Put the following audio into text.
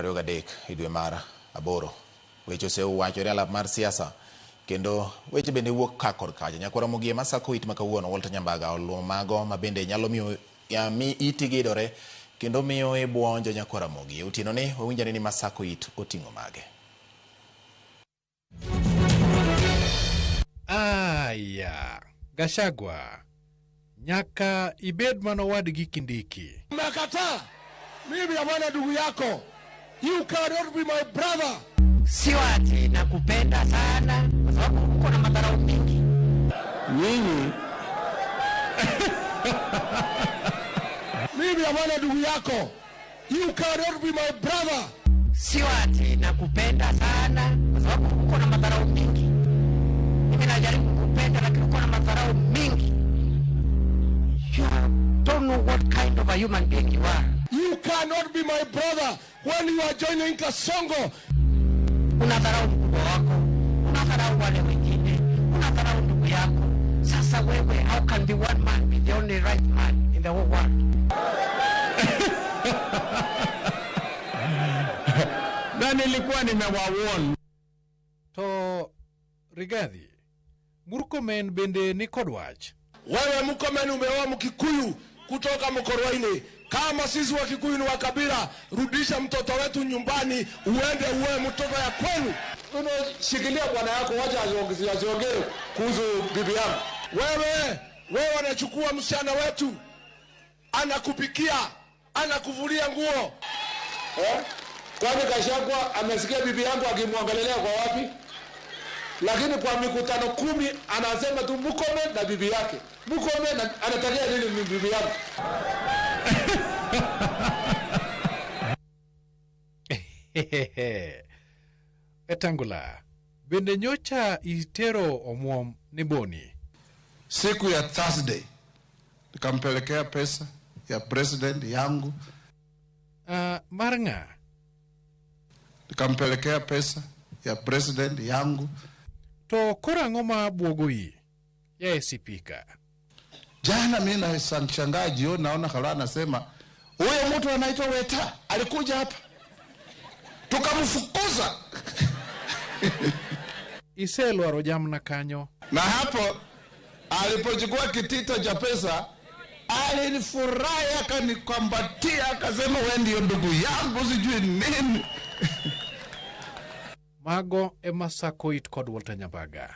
23 e dwe mar 8. Weche osewachore alap mar siasa kendo weche bende wuok ka kod kacha. Nyakwara Mogie masako it ma kawuono Walter Nyambaga oluwo mago ma bende nyalo miyo mi iti gidore kendo miyo ibuonjo nyakwara Mogie. Otieno ni wawinjane ni masako it oting'o mage. Aya, Gachagua, nyaka ibed mana owadgi Kindiki. Umekataa. Mimi hapana ndugu yako. You cannot be my brother. Sio ati nakupenda sana kwa sababu uko na madharau mingi. Nyinyi. Mimi hapana ndugu yako. You cannot be my brother. Sio ati nakupenda sana kwa sababu uko na madharau mingi. Mimi najaribu kukupenda lakini uko na madharau mingi. You don't know what kind of a human being you are. You cannot be my brother when you are joining Kasongo. Unadharau mkubwa wako, unadharau wale wengine, unadharau ndugu yako. Sasa wewe, how can the one man be the only right man in the whole world? Na nilikuwa nimewawarn. To Rigathi, Murkomen bende ni kod wach. Wewe Murkomen umeoa Mkikuyu kutoka Mkorwaini. Kama sisi wa Kikuyu ni wa kabila, rudisha mtoto wetu nyumbani, uende uoe mtoto ya kwenu. Unashikilia bwana yako, wacha asiongee kuhusu bibi yangu. Wewe unachukua msichana wetu, anakupikia, anakuvulia nguo. Kwani Gachagua amesikia bibi yangu akimwongelelea kwa wapi? Lakini kwa mikutano 10 anasema tu Murkomen na bibi yake. Murkomen anatakia nini bibi yangu? Wetangula, bende nyocha itero omuom ni Boni. Siku ya Thursday nikampelekea pesa ya president yangu. Mar ng'a? Nikampelekea pesa ya president yangu. To koro ang'o ma buogo iyi? Yaye sipika. Jana mimi nashangaa jioni naona Khalwale anasema huyo mtu anaitwa Weta alikuja hapa tukamfukuza. Iselwaro jamna kanyo. Na hapo alipochukua kitita cha pesa alinifurahi, akanikumbatia, akasema wewe ndio ndugu yangu, sijui nini. Mago ema sako it kod Walter Nyambaga.